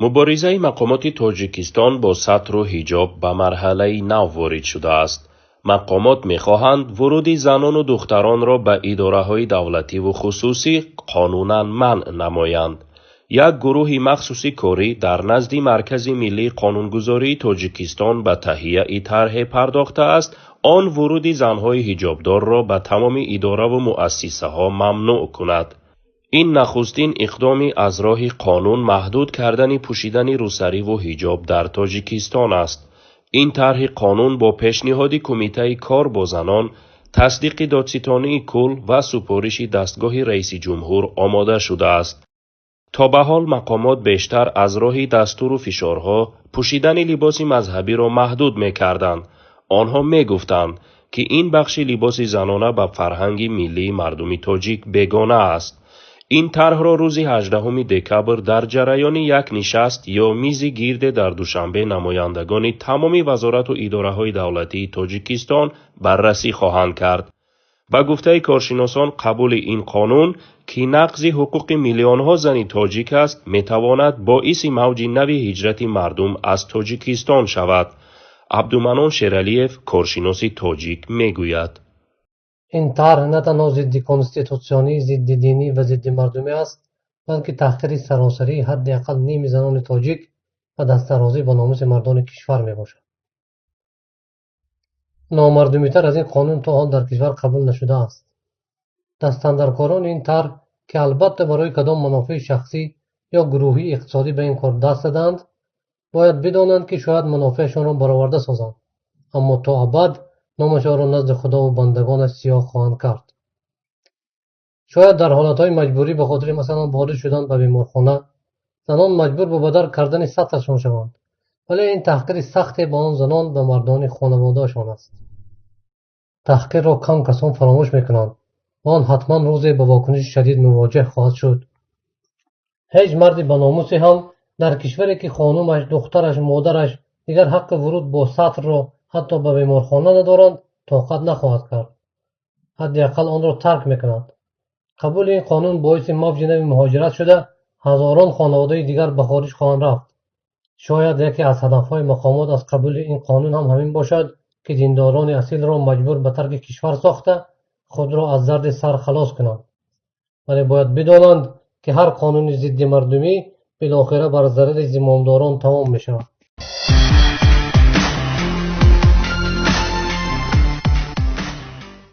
Муборизаи мақомоти Тоҷикистон бо сатру ҳиҷоб ба марҳалаи нав ворид шудааст. Мақомот мехоҳанд вуруди занону духтаронро ба идораҳои давлативу хусусӣ қонунан манъ намоянд. Як гурӯҳи махсуси корӣ дар назди Маркази миллии қонунгузории Тоҷикистон ба таҳияи тарҳе пардохтааст, он вуруди занҳои ҳиҷобдорро ба тамоми идораву муассисаҳо мамнӯъ кунад. Ин нахустин иқдоми аз роҳи қонун маҳдуд кардани пӯшидани рӯсариву ҳиҷоб дар Тоҷикистон аст. Ин тарҳи қонун бо пешниҳоди Кумитаи кор бо занон, тасдиқи Додситонии кулл ва супориши дастгоҳи раиси ҷумҳур омода шудааст. То ба ҳол мақомот бештар аз роҳи дастуру фишорҳо пӯшидани либоси мазҳабиро маҳдуд мекарданд. Онҳо мегуфтанд, ки ин бахши либоси занона ба фарҳанги миллии мардуми тоҷик бегона аст. Ин тарҳро рӯзи 18 декабр дар ҷараёни як нишаст ё мизи гирде дар Душанбе намояндагони тамоми вазорату идораҳои давлатии Тоҷикистон баррасӣ хоҳанд кард. Ба гуфтаи коршиносон, қабули ин қонун, ки нақзи ҳуқуқи миллионҳо зани тоҷик аст, метавонад боиси мавҷи нави ҳиҷрати мардум аз Тоҷикистон шавад. Абдуманон Шералиев, коршиноси тоҷик, мегӯяд: Ин тарҳ на танҳо зидди конститутсионӣ, зидди динӣ ва зидди мардумӣ аст, балки таҳқири саросарии ҳадди ақал ними занони тоҷик ва дастдарозӣ ба номуси мардони кишвар мебошад. Номардумитар аз ин қонун то ҳол дар кишвар қабул нашудааст. Дастандаркорони ин тарҳ, ки албатта барои кадом манофеи шахсӣ ё гурӯҳии иқтисодӣ ба ин кор даст задаанд, бояд бидонанд, ки шояд манофеъашонро бароварда созанд, аммо то абад номашонро назди Худову бандагонаш сиёҳ хоҳанд кард. Шояд дар ҳолатҳои маҷбурӣ, ба хотири масалан ворид шудан ба беморхона, занон маҷбур ба бадар кардани сатрашон шаванд, вале ин таҳқири сахте ба он занон ва мардони хонаводаашон аст. Таҳқирро кам касон фаромӯш мекунанд ва он ҳатман рӯзе ба вокуниши шадид мувоҷеҳ хоҳад шуд. Ҳеҷ марди баномусе ҳам дар кишваре, ки хонумаш, духтараш, модараш дигар ҳаққи вуруд бо сатрро ҳатто ба беморхона надоранд, тоқат нахоҳад кард. Ҳадди ақал онро тарк мекунад. Қабули ин қонун боиси мавҷи нави муҳоҷират шуда, ҳазорон хонаводаи дигар ба хориҷ хоҳанд рафт. Шояд яке аз ҳадафҳои мақомот аз қабули ин қонун ҳам ҳамин бошад, ки диндорони асилро маҷбур ба тарки кишвар сохта, худро аз дарди сар халос кунанд. Вале бояд бидонанд, ки ҳар қонуни зидди мардумӣ билохира бар зарари зимомдорон тамом мешавад.